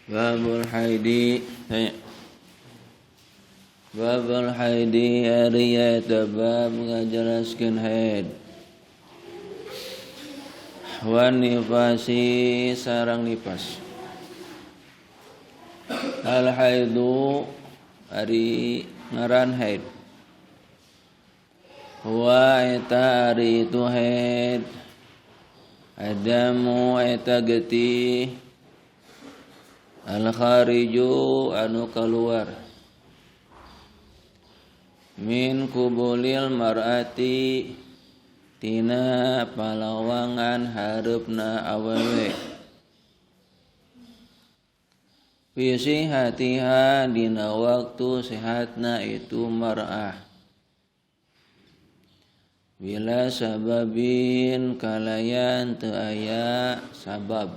Babul haidi Babul haidi ari eta bab ngajelaskeun haid wa nifasi sareng nifas. Al haidu ari ngaran haid wa eta ari itu haid adamu eta getih al-khariju anu keluar min kubulil mar'ati tina palawangan hareupna awewe fi sihatiha dina waktu sehatna itu mar'ah bila sababin kalayan teu aya sabab.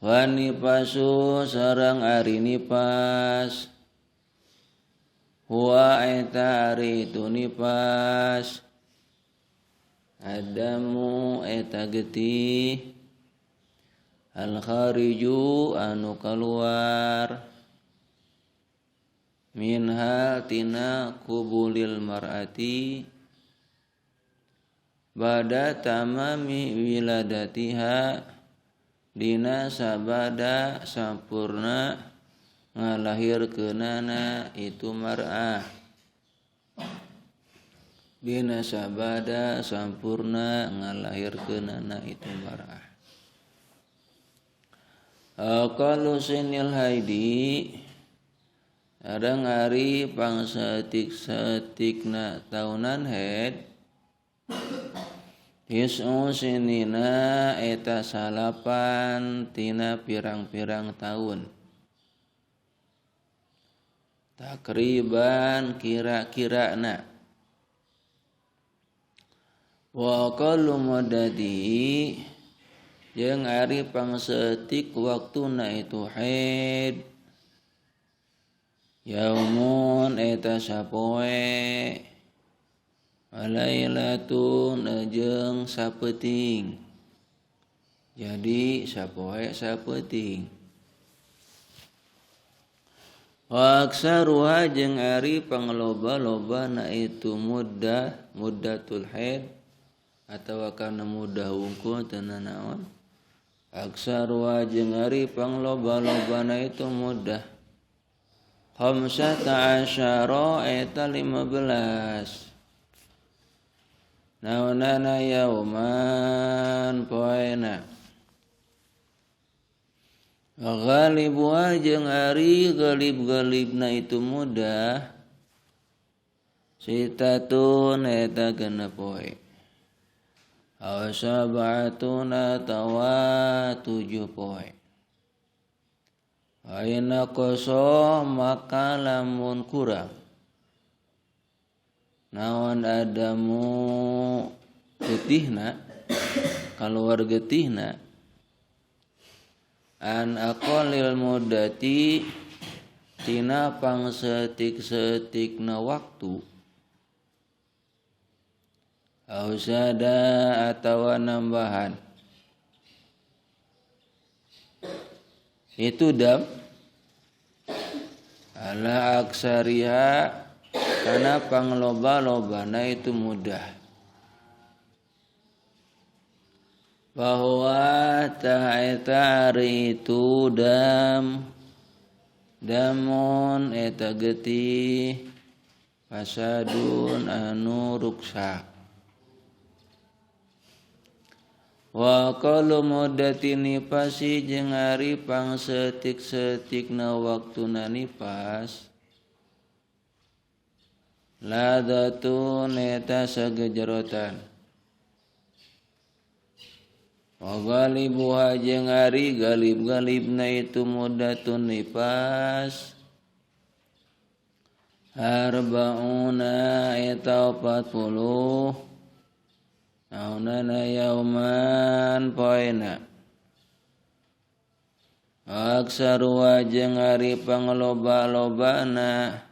Wa nifasu sareng ari nifas huwa eta ari itu nifas adamu eta getih al khariju anu kaluar minha tina kubulil mar'ati bada tamami wiladatiha dina sabada sampurna ngalahirkeunana itu mar'ah dina sabada sampurna ngalahirkeunana itu mar'ah. Aqallu sinil haidi sareng ari pangsaeutik-saeutikna taunan haid tis'u sinina eta salapan tina pirang-pirang tahun takriban kira-kirana wa aqallu muddati jeung ari pangsaeutik waktuna itu haid yaumun eta sapoe walailatun jeung sapeuting. Jadi sapoe sapeuting. Wa aksaruha jeung ari pangloba-lobana itu muddah, muddatul haid atawa kana muddah wungkul teu nanaon. Aksaruha jeung ari pangloba-lobana itu muddah khamsata asyara eta 15. Naonana yauman poena ghalibu jeung ari galib-galibna itu mudah sitatun eta genep poe aw sab'atun atawa 7 poe. Aina koso maka lamun kurang naon adamu getihna kaluar getihna an aqalil muddati tina pangsetik-setikna waktu ausada atawa nambahan itu dam ala aksariha karena pangloba-lobana itu mudah bahwa ta'eta ari itu dam damun eta getih fasadun anu ruksak. Wa qalu muddati nifasi jeung ari pangsetik-setikna waktuna nifas ladatun eta sagejerotan wa ghalibuha jeung ari galib-galibna itu muddatun nifas arba'una eta 40 naonana yauman poena aksaru jeung ari pangloba-lobana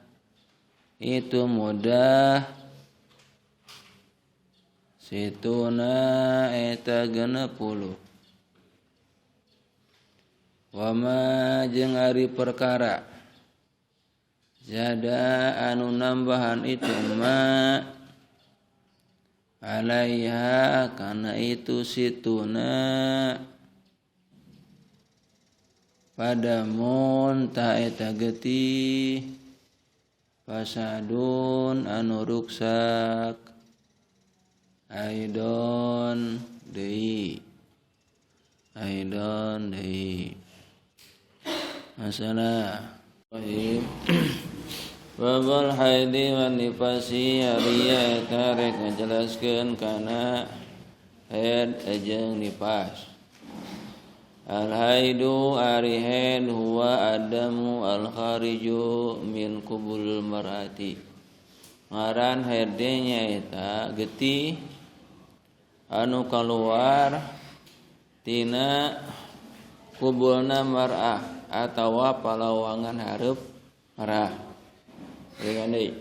itu mudah situna eta 60. Wama jeung ari perkara zada anu nambahan itu ma alaiha kana itu situna padamun ta eta getih fasadun anu ruksak aidon deui aidon deui masalah rahim babal haidi wan nifasi ari eta rek ngajelaskeun kana haid jeung nifas. Al haidu ari haid huwa adamu al khariju min kubul mar'ati. Ngaran haid nyaeta getih anu kaluar tina kubulna mar'ah atawa palawangan hareup mar'ah. Deui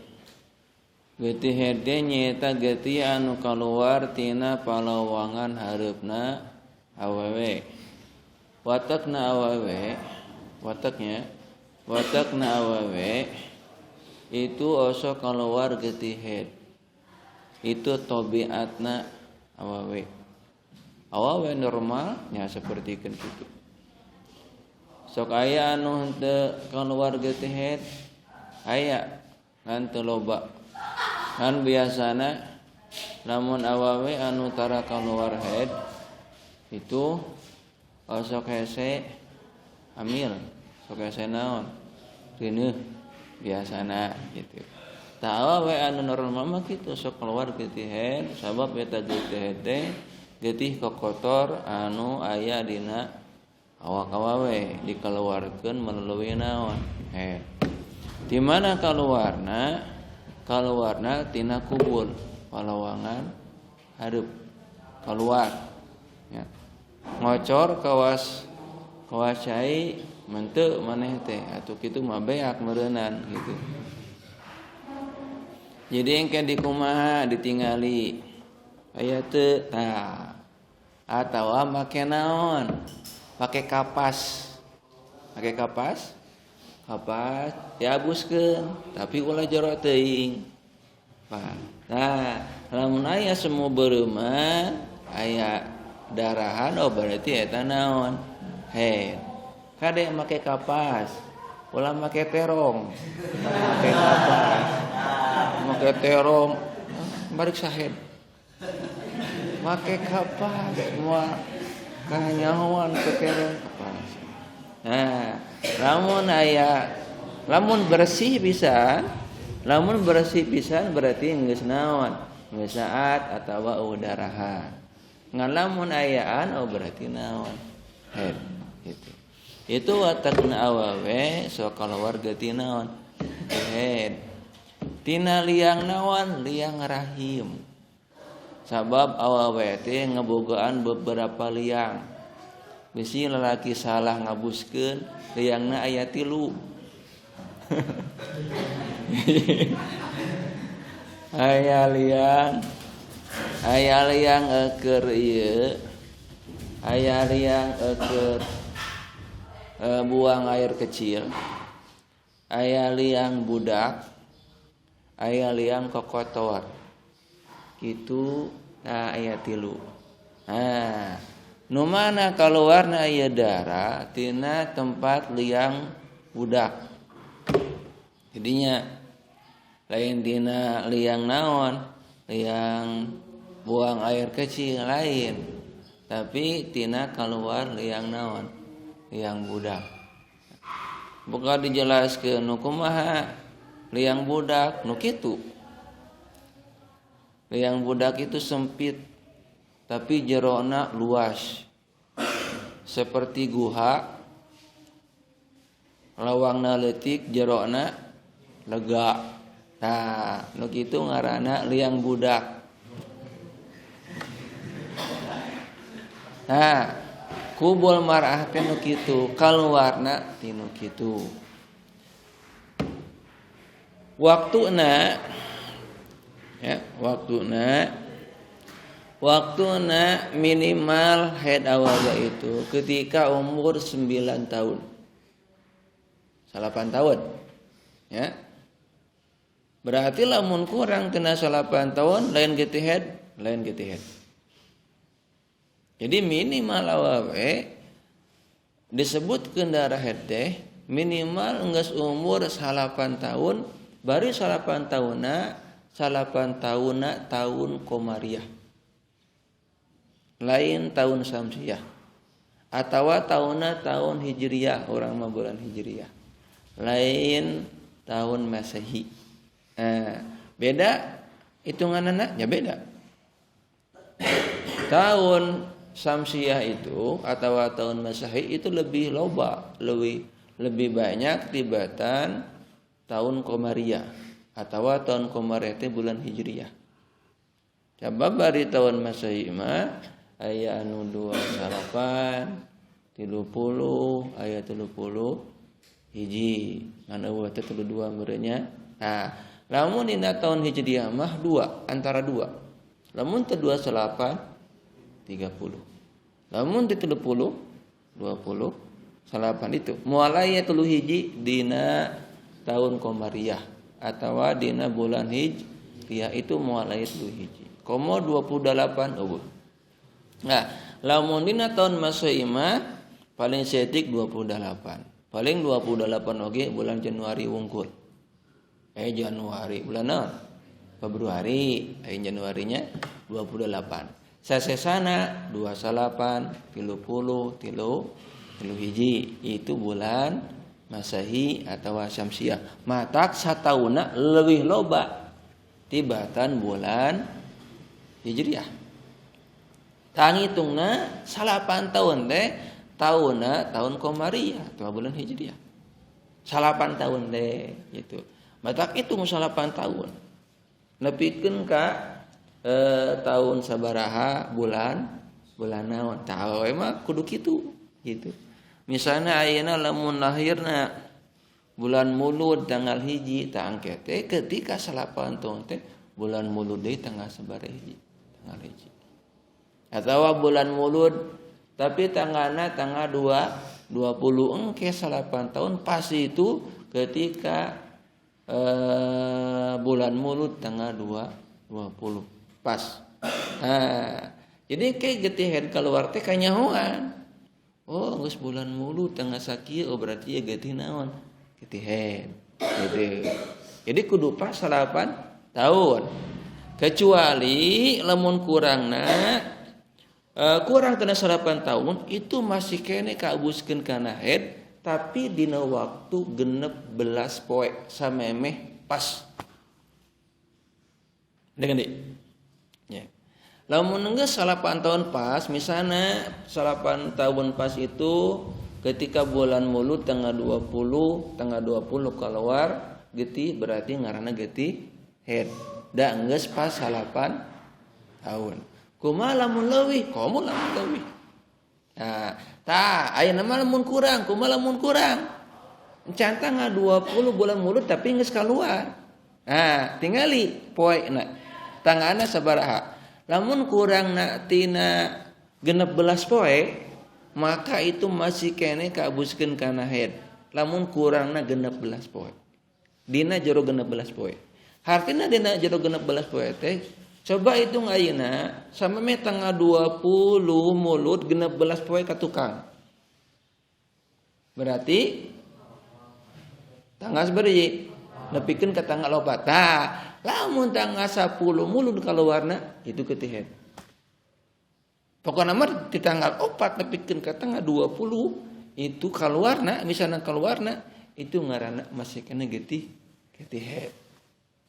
getih haid nyaeta getih anu kaluar tina palawangan hareupna awewe. Watakna awewe, wataknya, watakna awewe itu osok keluar getih haid. Itu tabiatna awewe. Awewe normalnya seperti kan gitu. Sok aya anu henteu keluar getih haid, aya ngan teu loba. Ngan biasana lamun awewe anu tara keluar haid itu osok hese hamil, sok hese naon, rinuh biasana gitu. Tah awewe anu normal mah kitu sok keluar getih haid, sabab eta getih haid teh getih kokotor anu aya dina awak awewe dikeluarkeun melalui naon haid. Di mana kaluarna? Kaluarna tina kubur, palawangan hareup keluar. Ya. Ngocor kawas kawas cai menteu maneh teh atuh kitu mah beak meureunnan gitu. Jadi engke dikumaha ditingali aya teu tah atawa make naon? Make kapas. Make kapas? Kapas diabuskeun tapi ulah jero teuing. Nah, lamun aya semua beureuman aya darahan oh berarti eta naon haid. Kade make kapas, ulah make terong, make kapas, make terong balik sahed, make kapas semua kanyahoan ke terong kapas. Nah, lamun aya lamun bersih pisan, lamun bersih pisan berarti geus naon, geus saat atawa udarahan. Ngalamun ayaan oh berarti naon haid gitu. Itu watakna awewe sok kaluar getih naon haid. Tina liang naon liang rahim. Sabab awewe teh ngebogaan beberapa liang. Bisi lalaki salah ngabuskeun liangna aya 3. Aya liang aya liang eukeur ieu, aya liang eukeur buang air kecil, aya liang budak, aya liang kokotor. Kitu nah aya 3. Nah, nu mana kaluarna ieu darah tina tempat liang budak. Jadinya lain tina liang naon, liang buang air kecil lain, tapi tina keluar liang naon, liang budak. Buka dijelaskeun nu kumaha liang budak nu kitu. Liang budak itu sempit tapi jerona luas, seperti guha, lawangna leutik jerona lega. Nah, nu kitu ngaranna liang budak. Nah, kubul mar'ah teh nu kitu, kaluarna ti nu kitu. Waktuna ya, waktuna Waktuna minimal haid awawe itu ketika umur 9 tahun. 8 tahun. Ya. Berarti lamun kurang tina 8 tahun lain getih haid, lain getih haid. Jadi minimal awewe disebutkeun darah haid teh minimal enggeus umur 8 tahun, bari 8 tahunna, 8 tahunna tahun komariah. Lain tahun samsiah atawa tahunna tahun hijriah, orang mah bulan hijriah. Lain tahun Masehi. Beda hitunganna ya beda. Tahun samsiah itu atau tahun Masehi itu lebih loba, lebih lebih banyak tibatan tahun komariah atau tahun komariah itu bulan hijriah. Coba bari tahun Masehi mah aya anu 29, 30, aya 30 hiji, ngan eueuh teh 32 meureunnya. Nah, lamun dina tahun hijriah mah dua, antara dua. Lamun teu 29 30. Lamun teu 30 20 9 itu. Mulai 3 hiji dina tahun komariah atawa dina bulan hijriah itu mulai 3 hiji. Komo 28 eueuh. Nah, lamun dina tahun Masehi mah paling setik 28. Paling 28 oge bulan Januari wungkul. Januari bulan naon? Februari, Januarinya 28. Sasesana 28, 30, 3 hiji itu bulan Masehi atau Syamsiah. Matak satauna leuwih loba tibatan bulan Hijriah. Tangitungna 8 tahun teh tahunna tahun Komariah atau bulan Hijriah. 8 tahun teh gitu. Matak itu 8 tahun. Nepikeun ka tahun sabaraha bulan bulan naon. Tah mah kudu kitu gitu. Misalnya ayeuna lamun lahirna bulan Mulud tanggal 1 tah engke teh ketika 8 tahun teh bulan Mulud deui tanggal sabaraha hiji, tanggal 1. Atau bulan Mulud tapi tanggalna tanggal 2 20 engke 8 tahun pas itu ketika bulan Mulud tanggal 2 20 pas. Nah, jadi kayak getih haid keluar teh kanyahoan. Oh, geus bulan Mulud tanggal sakieu, oh berarti ya getih naon? Getih haid. Gitu. Jadi kudu pas 8 tahun. Kecuali lamun kurangna kurang tina 8 tahun itu masih kene kaabuskeun kana haid tapi dina waktu 16 poe samemeh pas. Dengan di. Ya. Lamun geus 8 tahun pas, misalnya 8 tahun pas itu ketika bulan Mulud tanggal 20, tanggal 20 keluar getih berarti ngaranna getih haid. Da geus pas 8 tahun. Kumaha lamun leuwih? Komo lamun leuwih. Nah, tah ayeuna mah lamun kurang, kumaha lamun kurang? Can tanggal 20 bulan Mulud tapi geus kaluar. Nah, tingali poena. Tanggalna sabaraha? Lamun kurang na tina 16 poe, maka itu masih kene kaabuskeun kana haid. Lamun kurangna 16 poe. Dina jero 16 poe. Hartina dina jero 16 poe teh coba hitung ayeuna sameme tanggal 20 Mulud 16 poe ka tukang. Berarti tanggal sabaraha? Nepikeun ka tanggal 4. Tah, lamun tanggal 10 Mulud kaluarna itu getih haid. Pokokna mah di tanggal 4 nepikeun ka tanggal 20 itu kaluarna, misalna kaluarna itu ngaranna masih kena getih getih haid.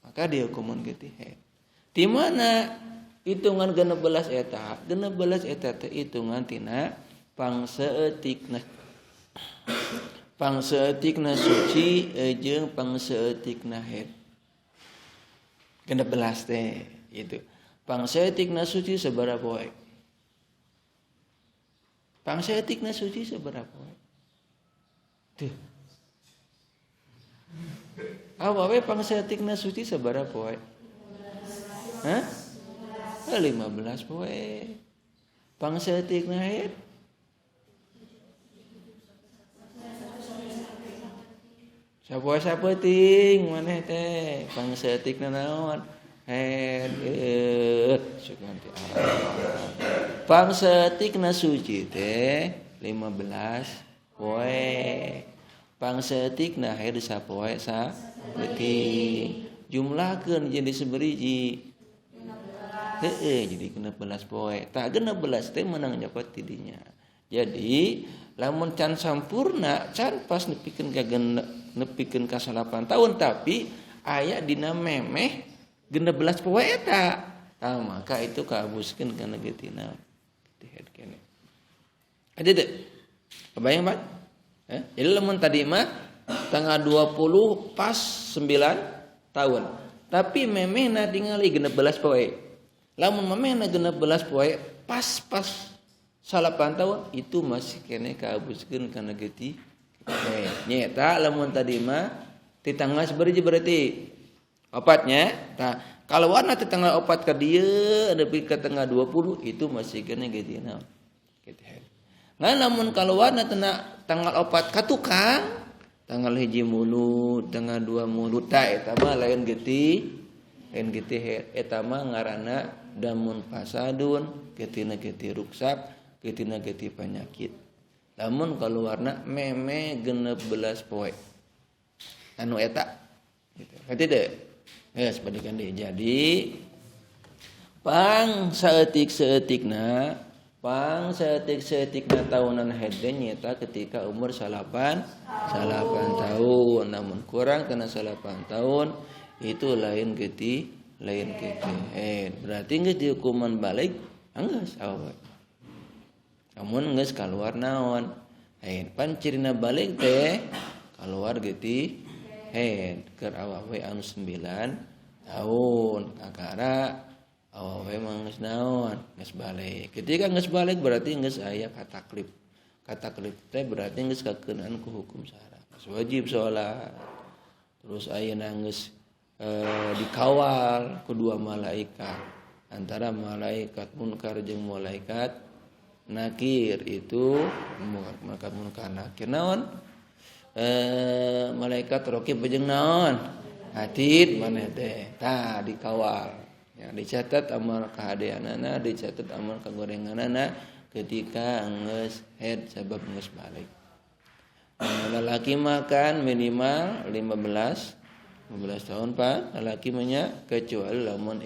Maka dia hukuman getih haid. Di mana hitungan 16 eta? 16 eta teh hitungan tina pangsaeutikna. Pangsaeutikna suci jeung pangsaeutikna haid. 16 teh gitu. Pangsaeutikna suci sabaraha poe? Pangsaeutikna suci sabaraha poe? Tuh. Awewe pangsaeutikna suci sabaraha poe? Hah? 15 poe. Pangsaeutikna haid sapoe sapeuting maneh teh pangsaeutikna naon? Haid sugan teh. Pangsaeutikna suci teh 15 poe. Pangsaeutikna haid sapoe sapeuting. Jumlahkeun jadi seberiji. Heeh, jadi 16 poe. Tah 16 teh meunang nyokot ti dinya. Jadi lamun can sampurna, can pas nepikeun ka nepikeun ka 8 tahun tapi aya dina memeh 16 poe eta. Tah maka itu kaabuskeun kana geutina. Haid keneh. Ada teu? Kebayang, Pak? Jadi lamun tadi mah tanggal 20 pas 9 tahun. Tapi memehna tingali 16 poe. Lamun memehna 16 poe pas-pas 8 tahun itu masih kene kaabuskeun kana getih. Nyeta lamun tadi mah ti tanggal sabaraha berarti? Opatnya. Tah, kalau warna ti tanggal 4 ka dieu nepi ka tanggal 20 itu masih kene getih naon? Getih. Ngan lamun kaluarna tina tanggal 4 ka tukang, tanggal 1 mulut, tanggal 2 mulut, tah eta mah lain getih, lain getih eta mah ngaranna damun fasadun, getina getih ruksak, getina getih penyakit. Lamun kaluarna meme 16 poe. Anu eta gitu. Ngerti teu? Geus balikan deui. Jadi pang saeutik-saeutikna, pang saeutik-saeutikna tahunan haid teh nyaeta ketika umur 8 tahun. Namun kurang kana 8 tahun itu lain getih, lain getih. Berarti geus dihukuman balik geus awewe. Namun geus kaluar naon? Pan cirina balik teh kaluar getih haid keur awewe anu 9 tahun. Kakara awewe mah geus naon? Geus balik. Ketika geus balik berarti geus aya kataklif. Kataklif teh berarti geus kakeunaan ku hukum syara. Geus wajib salat. Terus ayeuna geus dikawal kedua malaikat, antara malaikat munkar jeung malaikat nakir. Itu malaikat munkar nakir naon? Malaikat raqib jeung naon? Atid maneh teh. Tah dikawal. Ya, dicatat amal kahadeanana, dicatat amal kagorenganana ketika geus haid sabab geus balik. Lalaki makan minimal 15 tahun Pak, lalaki mah kecuali lamun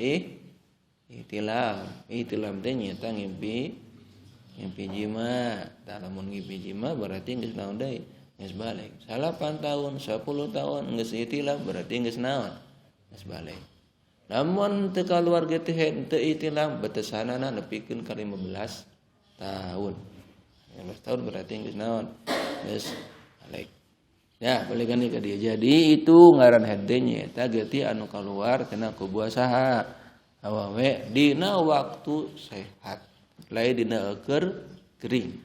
ihtilam. Ihtilam teh nyaeta ngimpi jima. Tah lamun ngimpi jima berarti geus naon deui? Geus balik. 8 tahun, 10 tahun geus ihtilam berarti geus naon? Geus balik. Lamun teu kaluar getih teu ihtilam betesanana nepikeun ka 15 tahun. 15 tahun berarti geus naon? Geus balik. Ya, balikan ka dia. Jadi itu ngaran haid teh nyaeta getih anu kaluar tina kubuah saha? Awewe dina waktu sehat, lain dina keur gering.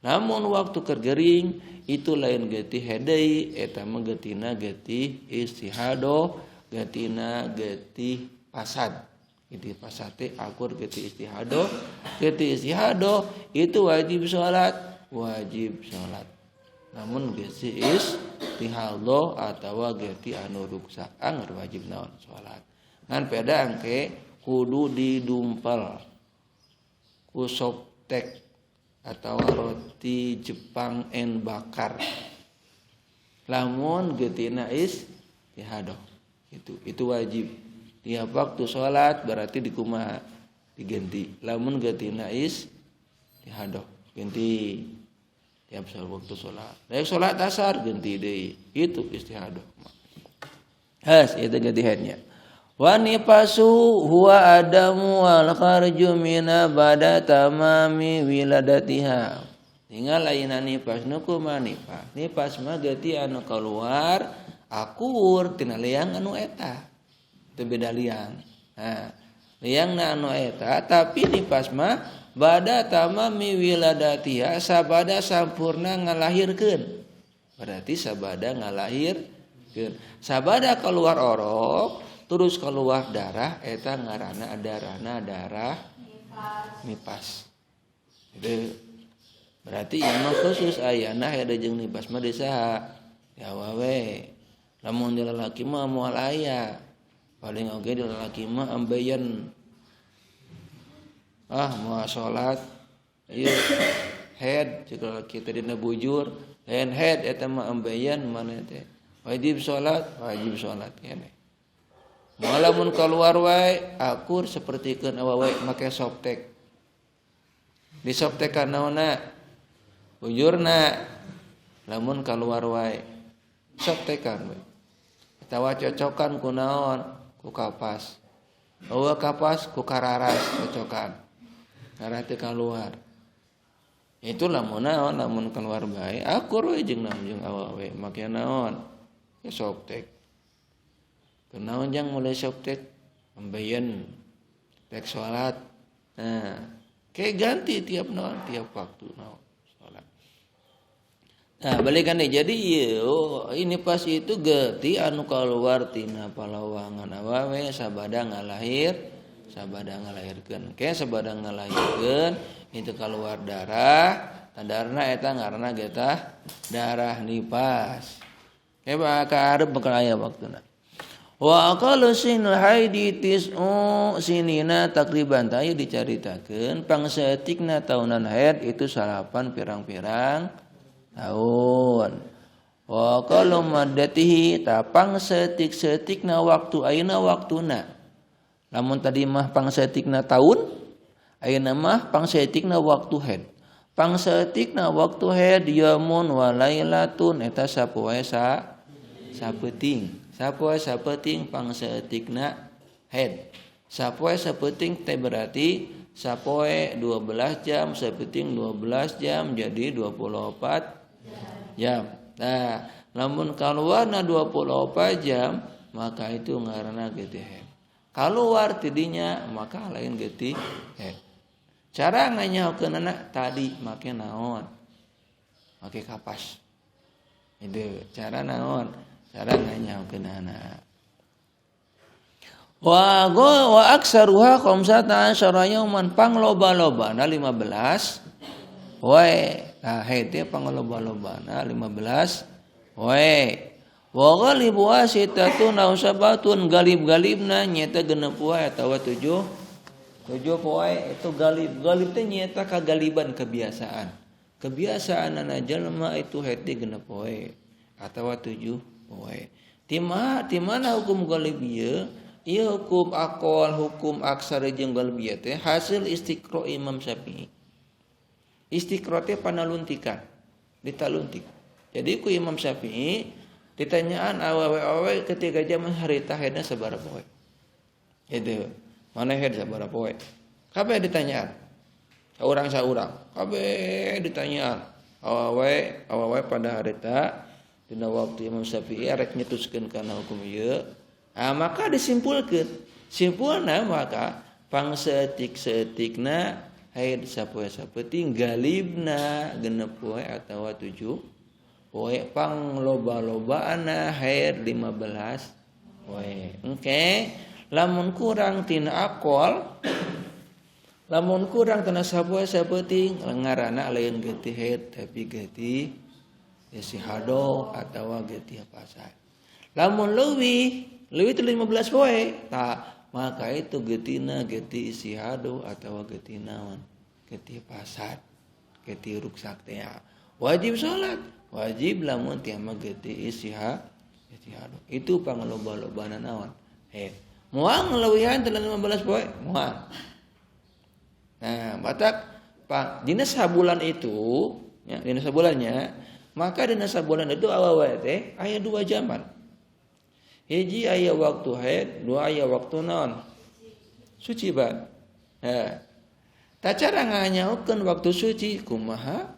Namun waktu keur gering itu lain getih haid deui, eta mah getina getih istihadoh, getina getih fasad. Getih fasad teh akur getih istihadoh. Getih istihadoh itu wajib salat, wajib salat. Namun getih istihadoh atawa getih anu ruksak angger wajib naon salat. Ngan peda angke kudu didumpal ku soptek atau roti Jepang en bakar. Lamun getina istihadoh itu wajib. Tiap waktu salat berarti dikumaha diganti. Lamun getina istihadoh ganti. Tiap waktu salat. Rek salat asar ganti deui. Itu istihadoh. Has itu ganti haidnya. Wa nifasu huwa adamu wal kharju mina bada tamami wiladatiha. Tinggal ayeuna nifas nu kumaha nifas. Nifas mah getih anu kaluar akur tina liang anu eta. Teu beda liang. Nah, liangna anu eta tapi nifas mah bada tamami wiladatiha sabada sampurna ngalahirkeun. Berarti sabada ngalahirkeun. Sabada keluar orok terus keluar darah eta ngaranna darahna darah nipas. Itu berarti ieu mah khusus ayana haid jeung nipas mah di saha? Di awewe. Lamun di lalaki mah moal aya. Paling oge di lalaki mah ambeien. Ah moal salat ieu head cek lalaki teh dina bujur, lain head eta mah ambeien maneh teh. Wajib salat keneh. Lamun keluar wae akur sapertikeun awewe make softek. Di softekan naonna? Bujurna. Lamun keluar wae softekan we. Atawa cocokan ku naon? Ku kapas. Eueuh kapas ku kararas cocokan. Karena teu keluar. Itu lamun naon? Lamun keluar bae akur we jeung naon jeung awewe make naon? Ke softek. Kenaon jang mulai softek ambeien tek salat. Nah, kayak ganti tiap naon tiap waktu naon salat. Nah, balikan nih. Jadi ieu ini pas itu getih anu kaluar tina palawangan awewe sabada ngalahirkeun. Ke sabada ngalahirkeun itu keluar darah, tadarna eta ngaranna getah darah nipas. Kayak ka arep bakal aya waktuna. Wa aqallu sinil haidi tis'u sinina takriban tayu dicaritakeun pangsaeutikna taunan haid itu salapan pirang-pirang tahun. Wa aqallu maddatihi ta pangsaeutik-saeutikna waktu ayeuna waktuna. Lamun tadi mah pangsaeutikna tahun, ayeuna mah pangsaeutikna waktu haid. Pangsaeutikna waktu haid yamun wa lailatun eta sapoe sa sapeuting. Sapoe sapeuting pangsaeutikna haid. Sapoe sapeuting teh berarti sapoe 12 jam, sapeuting 12 jam jadi 24 jam. Nah, lamun kaluarna 24 jam maka itu ngaranna getih haid. Kaluar tidinya maka lain getih haid. Cara nganyahokeunana tadi make naon? Make kapas. Itu cara naon? Cara nganyahokeunana. Wa go wa aksaruha khamsata asyara yauman pangloba-lobana 15 wae. Nah, haid teh pangloba-lobana 15 wae. Wa ghalibu sitatun aw sabatun galib-galibna nyata 6 poe atawa 7 poe itu galib. Galib teh nyata kagaliban kebiasaan. Kebiasaanana jelema itu haid teh 6 poe atawa 7 poe. Di mana hukum galib ieu? Ieu hukum akal, hukum aksar jeung galib ieu teh hasil istiqra Imam Syafi'i. Istiqra teh panaluntikan, ditaluntik. Jadi ku Imam Syafi'i ditanyaan awewe-awewe ketika zaman harita haidna sabaraha poe. Itu mana haid sabaraha poe. Kabeh ditanyaan. Saurang saurang, kabeh ditanyaan. Awewe awewe pada harita dina waktu Imam Syafi'i arek nyetuskeun kana hukum ieu. Ah, maka disimpulkeun. Simpulna maka pangsaeutik-saeutikna haid sapoe sapeuting galibna 6 poe atawa 7 poe, pangloba-lobaana haid 15 poe. Engke lamun kurang tina akol, lamun kurang tina sapoe sapeuting ngaranna lain getih haid tapi getih istihadhah atawa getih fasad. Lamun leuwih leuwih ti 15 poe, tah maka itu getina getih istihadhah atawa getih naon? Getih fasad, getih ruksak teh. Wajib salat, wajib lamun teh mah getih istihadhah. Itu pangloba-lobana naon? Haid. Moal ngaleuwihan ti 15 poe, moal. Nah, batak pak dina sabulan itu, ya, dina sabulannya, maka dina sabulan itu awewe teh aya 2 jaman. Hiji aya waktu haid, dua aya waktu naon? Suci ban. Nah, ta cara nganyaokeun waktu suci kumaha?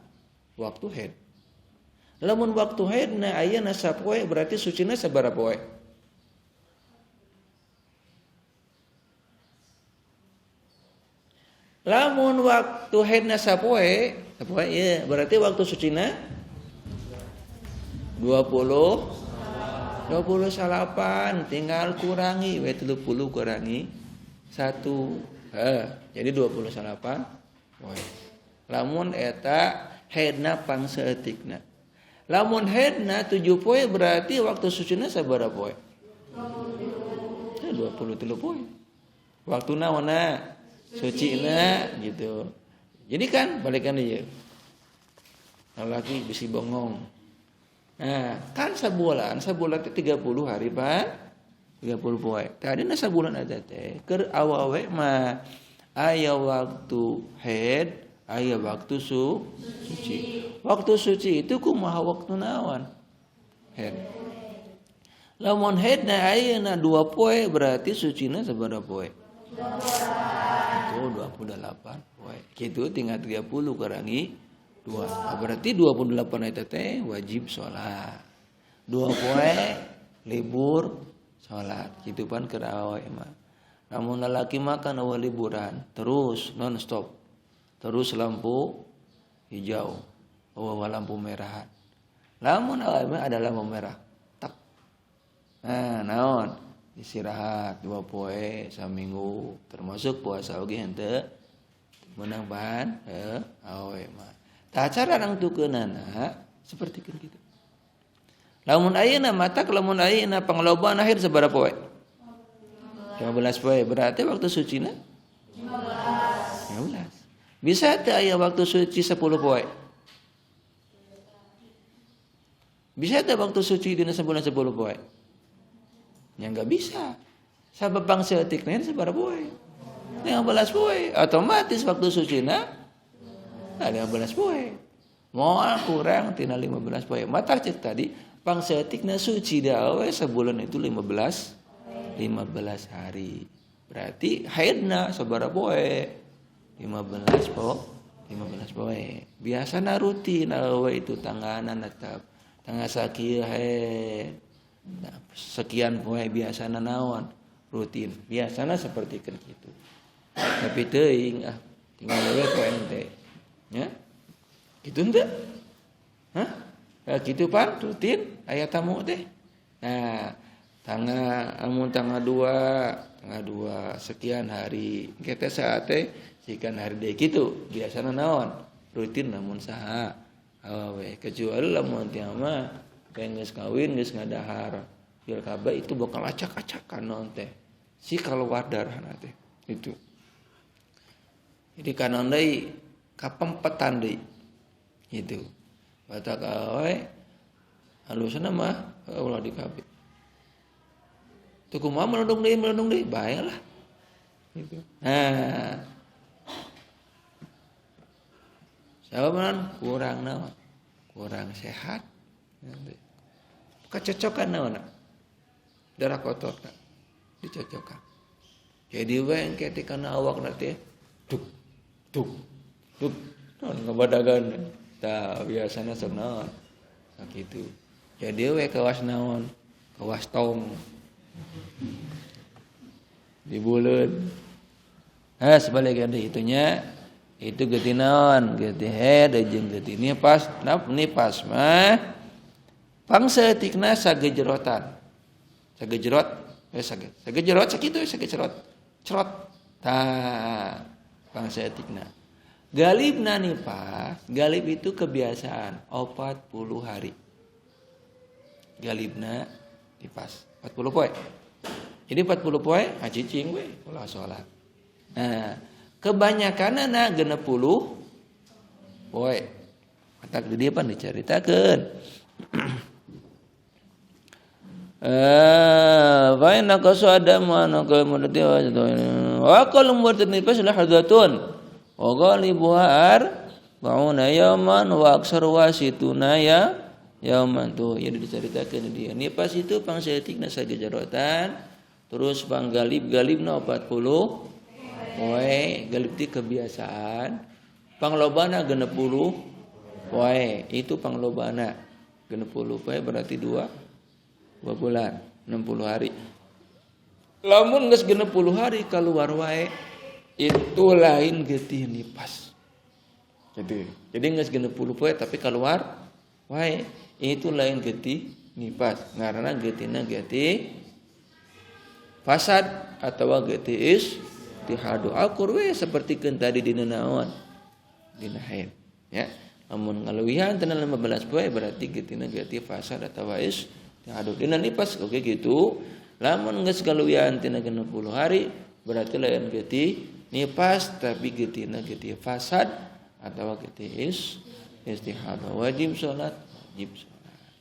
Waktu haid. Lamun waktu haidna aya sapoe berarti sucina sabaraha poe? Lamun waktu haidna sapoe, sapoe ieu berarti waktu sucina 20. 28, tinggal kurangi we 30 kurangi 1. Jadi 28 poe. Lamun eta haidna pangsaeutikna. Lamun haidna 7 poe berarti waktu sucina sabaraha poe? 23 poe. Waktuna mana? Sucina gitu. Jadi kan balikan ieu. Laki bisi bongong. Nah, kan sabulan teh 30 hari, Pak. 30 poe. Tadina sabulan eta teh keur awewe mah aya waktu haid, aya waktu suci. Waktu suci itu kumaha waktu naon? Haid. Lamun haidna ayeuna 2 poe berarti sucina sabaraha poe? Itu 28 poe. Kitu tinggal 30 kurangi 2. Nah, berarti 28 eta teh wajib salat. 2 poe libur salat. Kitu pan keur awewe mah. Lamun lalaki mah kan eueuh liburan, terus non stop. Terus lampu hijau, eueuh lampu merah. Lamun awewe mah ada lampu merah. Tak. Nah, naon? Istirahat 2 poe saminggu, termasuk puasa oge henteu meunang bahan awewe mah. Tah cara nangtukeunana sapertikeun kitu. Lamun ayeuna matak lamun ayeuna panglobaan akhir sabaraha poe? 15 poe. Berarti waktu sucina 15. 15. Bisa teu aya waktu suci 10 poe? Bisa teu waktu suci dina sabulan 10 poe? Ya enggak bisa. Sabab pangsaeutikna sabaraha poe? 15 poe. Otomatis waktu sucina 15 poe. Moal kurang tina 15 poe. Matak cek tadi pangsaeutikna suci da we sabulan itu 15 hari. Berarti haidna sabaraha poe? 15 poe. 15 poe. Biasana rutin awewe itu tangganan tetap. Tanggal sakieu haid. Nah, sekian poe biasana naon? Rutin. Biasana seperti kan gitu. Tapi teuing ah tinggal we poe ente. Ya. Gitu henteu? Hah? Ya gitu pan rutin aya tamu teh. Nah, tanggal amun tanggal 2 sekian hari. Kita saat teh sekian hari deui kitu. Biasana naon? Rutin namun saha awewe kecuali lamun teh mah geus kawin geus ngadahar. Pil KB itu bakal acak-acakan naon teh. Si keluar darahna teh itu. Jadi kanon deui kapempetan deui. Gitu. Batak awe halusna mah ulah di KB. Teu kumaha melendung deui bae lah. Gitu. Nah. Sababan kurang naon? Kurang sehat. Kecocokan naon? Darah kotor dicocokkan. Jadi we engke teh kana awakna teh duk duk duk naon ngabadagan. Tah biasana sok naon? Sakitu. Jadi we kawas naon? Kawas tong. Di buleun. Nah, sebaliknya itunya itu getih naon? Getih haid jeung getih nipas. Nipas mah pangsaeutikna sagejerotan. Sagejerot, sagejerot sakitu sagejerot. Cerot. Tah, pangsaeutikna. Galibna nipas, galib itu kebiasaan 40 hari. Galibna nipas 40 poe. Jadi 40 poe cicing we ulah salat. Nah, kebanyakanna 60 poe. Matak di dieu pan dicaritakeun. Fa inna qasada ma naqamati wa qalu murtad nifas lahdatun wa ghalibuha arba'una yawman wa aksaru wasituna ya yawman. Tuh ya dicaritakeun dia. Nifas itu pangsaeutikna sagejerotan, terus panggalib-galibna 40 poe, galib ti kebiasaan. Panglobana 60 poe, itu panglobana 60 poe berarti 2 bulan, 60 hari. Lamun geus 60 hari keluar wae itu lain getih nipas. Gitu. Jadi geus 60 poe tapi keluar wae itu lain getih Nifas ngaranna getihna getih fasad atau getih istihadah, akur we sapertikeun tadi dina naon, dina haid ya. Lamun ngaluwihan tina 15 poe berarti getihna getih fasad atau istihadah. Dina nifas oke gitu. Lamun geus kaluwihan tina 60 hari berarti lain getih nifas, tapi getihna getih fasad atau getih istihadah, wajib salat, wajib salat.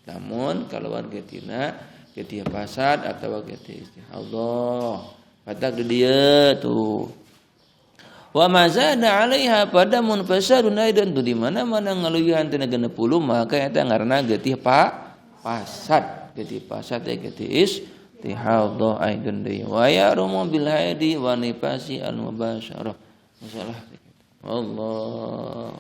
Namun keluar getihna getih fasad atau getih istihadah. Patak di dieu tuh. Wa ma zada 'alaiha fadamun fasadun aidan, tuh di mana-mana ngaluwihan tina 60 maka eta ngaranna getih fasad. Getih fasad teh getih istihadah aidan deui. Wa yahrumu bil haidi wa nifasi al mubasyarah. Masalah. Allah.